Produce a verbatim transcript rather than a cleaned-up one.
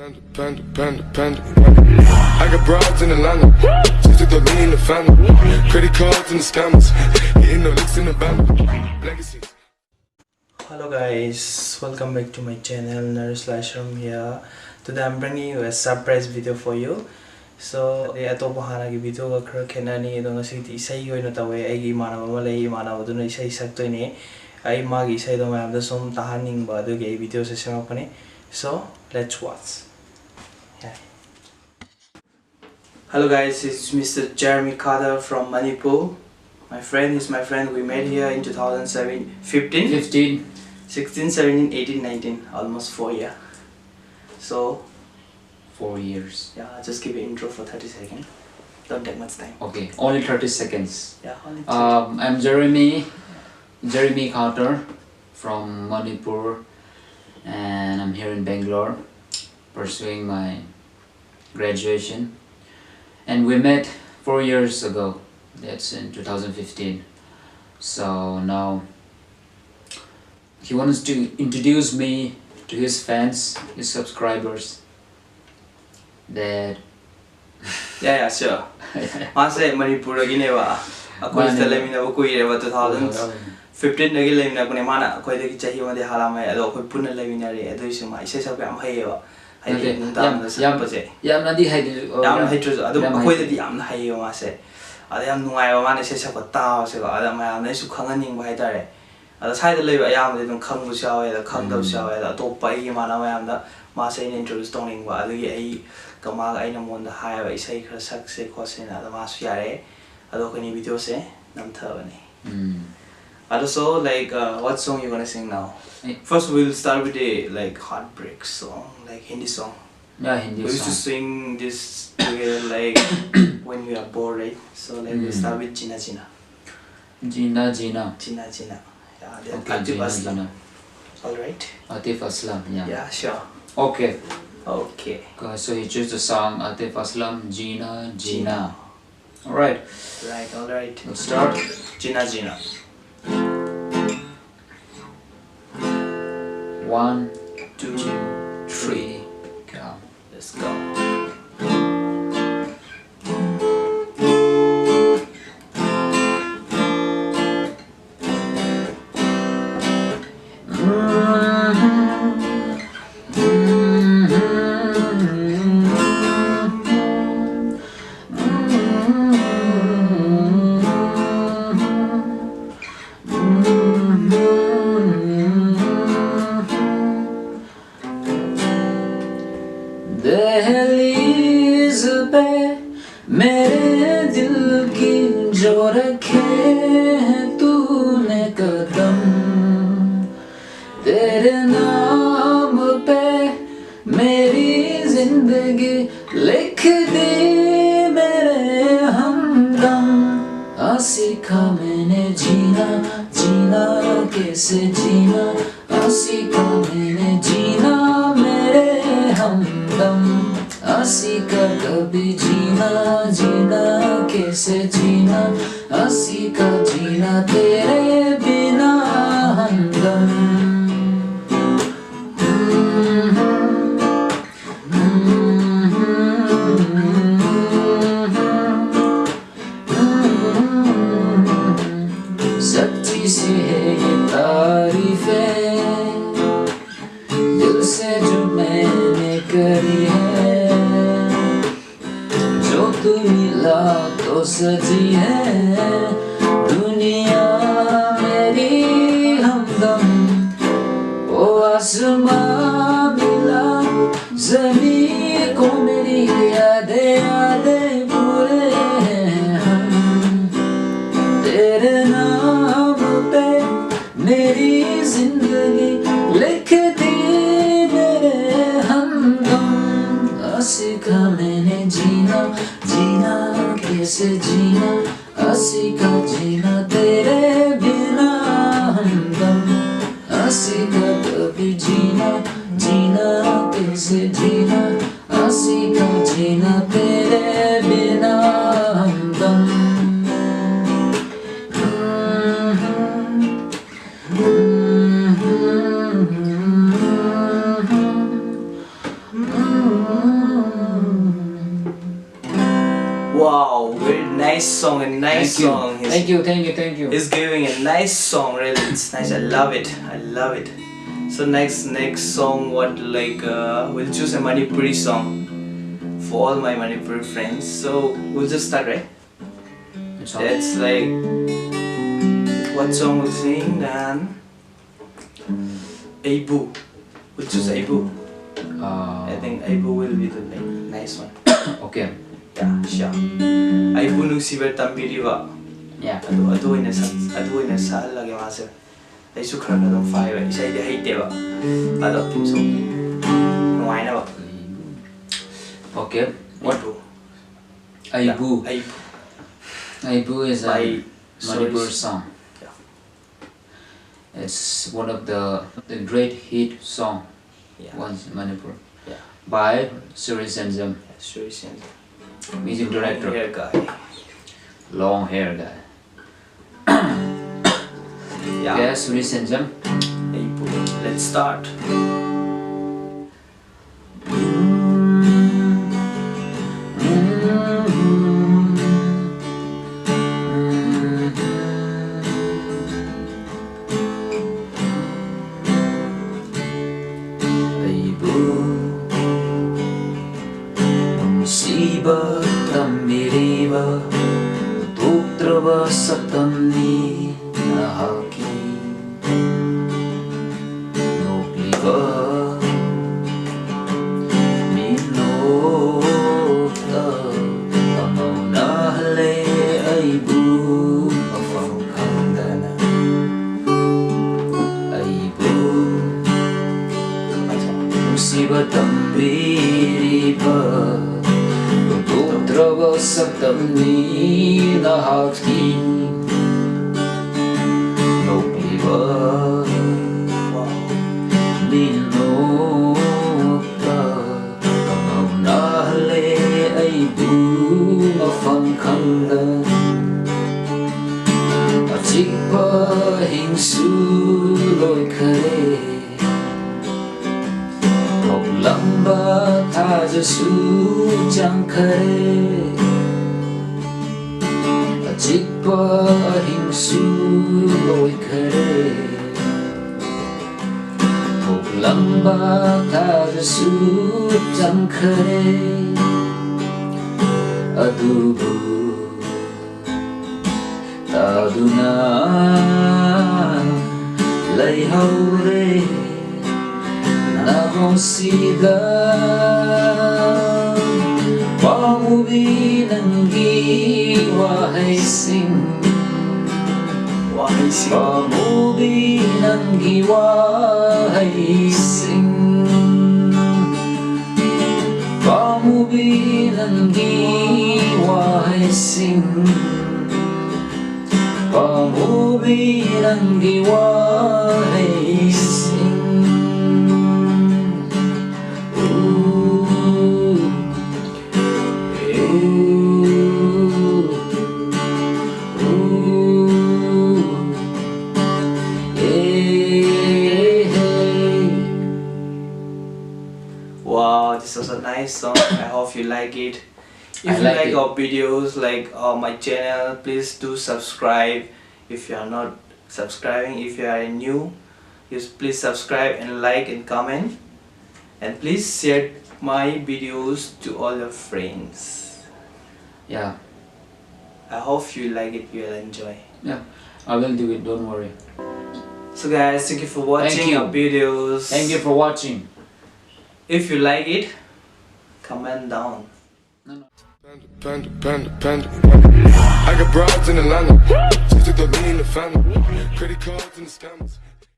Panda, panda, panda. I got broads in Atlanta. Just took the lean in the family. Credit cards and the scammers. Hitting the licks in the van. Legacies. Hello guys, welcome back to my channel, Naresh Laishram here. Today I'm bringing you a surprise video for you. So, ꯑꯩ ꯑꯇꯣꯞꯄ ꯍꯥꯟꯅꯒꯤ videoꯒ ꯈꯔ ꯈꯦꯠꯅꯅꯤ꯫ ꯑꯗꯣ ꯉꯁꯤꯗꯤ ꯏꯁꯩꯒꯤ ꯑꯣꯏꯅ ꯇꯧꯋꯦ꯫ ꯑꯩꯒꯤ ꯏꯃꯥꯟꯅꯕ ꯑꯃ ꯂꯩ, ꯏꯃꯥꯟꯅꯕꯗꯨꯅ ꯏꯁꯩ ꯁꯛꯇꯣꯏꯅꯦ꯫ ꯑꯩ ꯃꯥꯒꯤ ꯏꯁꯩꯗꯣ ꯃꯌꯥꯝꯗ ꯁꯨꯝ ꯇꯥꯍꯟꯅꯤꯡꯕ ꯑꯗꯨꯒꯤ ꯑꯩ videoꯁꯦ ꯁꯦꯝꯃꯛꯄꯅꯦ꯫ So, let's watch. Yeah. Hello guys, it's Mister Jeremy Carter from Manipur. My friend is my friend. We met here in two thousand seven, fifteen, fifteen, sixteen, seventeen, eighteen, nineteen, almost four year. So, four years. Yeah, I'll just give an intro for thirty seconds. Don't take much time. Okay, only thirty seconds. Yeah, only thirty. Um, I'm Jeremy, Jeremy Carter from Manipur, and I'm here in Bangalore pursuing my graduation. And we met four years ago, that's in two thousand fifteen. So now he wants to introduce me to his fans, his subscribers, that Yeah, yeah, sure. ꯃꯥꯁꯦ ꯃꯅꯤꯄꯨꯔꯗꯒꯤꯅꯦꯕ꯫ ꯑꯩꯈꯣꯏ ꯁꯤꯗ ꯃꯥꯅꯦ꯫ ꯂꯩꯃꯤꯟꯅꯕ ꯀꯨꯏꯔꯦꯕ꯫ Two thousand fifteenꯗꯒꯤ ꯂꯩꯃꯤꯟꯅꯔꯛꯄꯅꯦ꯫ ꯃꯥꯅ ꯑꯩꯈꯣꯏꯗꯒꯤ ꯆꯍꯤ ꯑꯃꯗꯤ ꯍꯥꯜꯂꯝꯃꯦ, ꯑꯗꯣ ꯑꯩꯈꯣꯏ ꯄꯨꯟꯅ ꯂꯩꯃꯤꯟꯅꯔꯦ꯫ ꯑꯗꯨꯏꯁꯨ ꯃꯥ ꯏꯁꯩ ꯁꯛꯄ ꯌꯥꯝ ꯍꯩꯌꯦꯕ꯫ ꯍꯥꯏꯗꯤ ꯅꯠꯇꯦ, ꯅꯨꯡꯗꯥꯡꯗ ꯌꯥꯝ- ꯌꯥꯝ- ꯁꯛꯄꯁꯦ꯫ ꯌꯥꯝꯅꯗꯤ ꯍꯩꯗ꯭ꯔꯁꯨ, ꯑꯣ, ꯌꯥꯝ ꯌꯥꯝ- ꯍꯩꯇ꯭ꯔꯁꯨ ꯑꯗꯨꯝ ꯌꯥꯝ ꯑꯩꯈꯣꯏꯗꯗꯤ ꯍꯩꯇ꯭ꯔꯁꯨ꯫ ꯌꯥꯝꯅ ꯍꯩꯌꯦꯕ ꯃꯥꯁꯦ꯫ ꯑꯗ ꯌꯥꯝ ꯅꯨꯡꯉꯥꯏꯕ ꯃꯥꯅ ꯏꯁꯩ ꯁꯛꯄ ꯇꯥꯕꯁꯦꯀꯣ꯫ ꯑꯗ ꯃꯌꯥꯝꯅ ꯑꯩꯁꯨ ꯈꯪꯍꯟꯅꯤꯡꯕ ꯍꯥꯏꯇꯥꯔꯦ꯫ ꯑꯗ ꯁ꯭ꯋꯥꯏꯗ ꯂꯩꯕ ꯑꯌꯥꯝꯕꯗꯤ ꯑꯗꯨꯝ ꯈꯪꯕꯁꯨ ꯌꯥꯎꯋꯦ, ꯑꯗ ꯈꯪꯗꯕꯁꯨ ꯎꯝ꯫ ꯌꯥꯎꯋꯦ꯫ ꯑꯗ ꯑꯇꯣꯞꯄ ꯑꯩꯒꯤ ꯏꯃꯥꯟꯅꯕ ꯃꯌꯥꯝꯗ ꯃꯥꯁꯦ ꯑꯩꯅ introduce ꯇꯧꯅꯤꯡꯕ꯫ ꯑꯗꯨꯒꯤ ꯑꯩ ꯀꯃꯥꯒ ꯑꯩꯅ ꯃꯉꯣꯟꯗ ꯍꯥꯏꯌꯦꯕ, ꯏꯁꯩ ꯈꯔ ꯁꯛꯁꯦ ꯈꯣꯠꯁꯦꯅ꯫ ꯑꯗ ꯃꯥꯁꯨ ꯌꯥꯔꯦ꯫ ꯑꯗꯣ ꯑꯩꯈꯣꯏꯅꯤ videoꯁꯦ ꯅꯝꯊꯕꯅꯦ꯫ Mm. ꯑꯗꯣ so, like, uh, what song you gonna sing now? Eh. First we'll start with a, like, heartbreak song, like, Hindi song. Yeah, Hindi We used to song. Sing this together, like, when we are bored, right? So, like, we'll Mm. start with Jina Jina. Jina Jina. Jina Jina. Yeah, the Okay, Atif Jina Aslam. Jina. All right. Atif Aslam, yeah. Yeah, sure. Okay. Okay. Okay, so he chose the song Atif Aslam, Jina Jina. Alright, Right, all right. Let's start. Jina Jina. One, Two, two, three, go. Let's go. दहलीज पे मेरे दिल की जो रखे हैं तूने कदम, तेरे नाम पे मेरी जिंदगी लिख दी मेरे हमदम। आ सीखा मैंने जीना, जीना कैसे जीना, आ सीखा मैंने जीना मेरे हमदम। आ सीखा कभी जीना, जीना कैसे जीना, आ सीखा जीना तेरे बिना हमदम। सच्ची सी है ये तारीफें, दिल से जो मैंने करी है, जो तू मिला तो सजी है दुनिया मेरी हमदम। ओ आसमां मिला जमीन को मेरी यादें, यादें पूरे हैं हम। तेरे नाम पे मेरी जिंदगी लिख दी मेरे हमदम। आ सीखा मैंने जीना, जीना कैसे जीना, आ सीखा जीना तेरे बिना हमदम। आ सीखा कभी जीना, जीना कैसे जीना, आ सीखा जीना तेरे बिना हमदम। Wow, very nice song and nice Thank you. Song. He's, Thank you, thank you, thank you. He's giving a nice song, really. It's nice. I love it. I love it. So next, next song, what, like, uh, we'll choose a Manipuri song for all my Manipuri friends. So we'll just start, right? It's all- That's like, what song we'll sing then? Aibu. We'll choose Aibu. Uh, I think Aibu will be the, like, nice one. okay. Yeah, sure. Aibu ꯅꯨꯡꯁꯤꯕ ꯇꯝꯕꯤꯔꯤꯕ. Yeah. ꯑꯗꯨ ꯑꯗꯨ ꯑꯣꯏꯅ ꯁꯛ ꯑꯗꯨ ꯑꯣꯏꯅ ꯁꯛꯍꯜꯂꯒꯦ ꯃꯥꯁꯦ꯫ ꯑꯩꯁꯨ ꯈꯔ ꯈꯔ ꯑꯗꯨꯝ ꯐꯥꯏꯕ, ꯏꯁꯩꯗꯤ ꯍꯩꯇꯦꯕ꯫ ꯑꯗꯣ ꯁꯨꯝ ꯅꯨꯡꯉꯥꯏꯅꯕ꯫ Okay. What? Aibu. Aibu. Aibu. Aibu is a By Manipur Suri- song. Yeah. It's one of the, the great hit song Yeah. once in Manipur Yeah. by Suri Sanjam, Yeah, Suri Sanjam. music director, Hair guy. long hair guy. Yeah. Yeah, Suri Sanjam. Aibu. Let's start. Aibu, ꯅꯨꯡꯁꯤꯕ ꯇꯝꯕꯤꯔꯤꯕ ꯇꯣꯛꯇ꯭ꯔꯕ ꯁꯛꯇꯝꯅꯤ ꯅꯍꯥꯛꯀꯤ꯫ ꯅꯣꯛꯂꯤꯕ ꯃꯤꯅꯣꯛꯇ ꯀꯪꯍꯧꯅꯍꯜꯂꯦ ꯑꯩꯕꯨ ꯃꯐꯝ ꯈꯪꯗꯅ꯫ ꯑꯩꯕꯨ ꯅꯨꯡꯁꯤꯕ ꯇꯝꯕꯤꯔꯤꯕ ꯂꯣꯟꯊꯣꯛꯇ꯭ꯔꯕ ꯁꯛꯇꯝꯅꯤ ꯅꯍꯥꯛꯀꯤ꯫ ꯅꯣꯛꯂꯤꯕ ꯃꯤꯅꯣꯛꯇ ꯀꯪꯍꯧꯅꯍꯜꯂꯦ ꯑꯩꯕꯨ ꯃꯐꯝ ꯈꯪꯗ꯫ ꯑꯆꯤꯛꯄ ꯍꯤꯡꯁꯨ ꯂꯣꯏꯈꯔꯦ꯫ ꯊꯣꯛꯂꯝꯕ ꯊꯥꯖꯁꯨ ꯆꯪꯈꯔꯦ, ꯑꯆꯤꯛꯄ ꯑꯍꯤꯡꯁꯨ ꯂꯣꯏꯈꯔꯦ, ꯊꯣꯛꯂꯝꯕ ꯊꯥꯖꯁꯨ ꯆꯪꯈꯔꯦ, ꯑꯗꯨꯕꯨ ꯇꯥꯗꯨꯅ ꯂꯩꯍꯧꯔꯦ ꯅꯥꯀꯣꯡꯁꯤꯗ꯫ ꯄꯥꯝꯃꯨꯕꯤ ꯅꯪꯒꯤ ꯋꯥꯍꯩꯁꯤꯡ, ꯋꯥꯍꯩꯁꯤꯡ꯫ ꯄꯥꯝꯃꯨꯕꯤ ꯅꯪꯒꯤ ꯋꯥꯍꯩꯁꯤꯡ, ꯄꯥꯝꯃꯨꯕꯤ ꯅꯪꯒꯤ ꯋꯥꯍꯩꯁꯤꯡ, ꯄꯥꯝꯃꯨꯕꯤ ꯅꯪꯒꯤ ꯋꯥꯍꯩꯁꯤꯡ꯫ ꯎ, ꯎ, ꯎ, ꯎ, ꯑꯦ, ꯍꯦ꯫ Wow, this was a nice song. I hope you like it. If I you like like it. our videos, like, uh, my channel, please do subscribe. If you are not subscribing, if you are new, just please subscribe and like and comment. And please share my videos to all your friends. Yeah. I hope you like it, you will enjoy. Yeah, I will do it, don't worry. So guys, thank you for watching Thank you. our videos. Thank you for watching. If you like it, comment down. No, no. Panda, panda, panda, panda. I got broads in Atlanta. Just to throw me in the family. Credit cards and the scammers.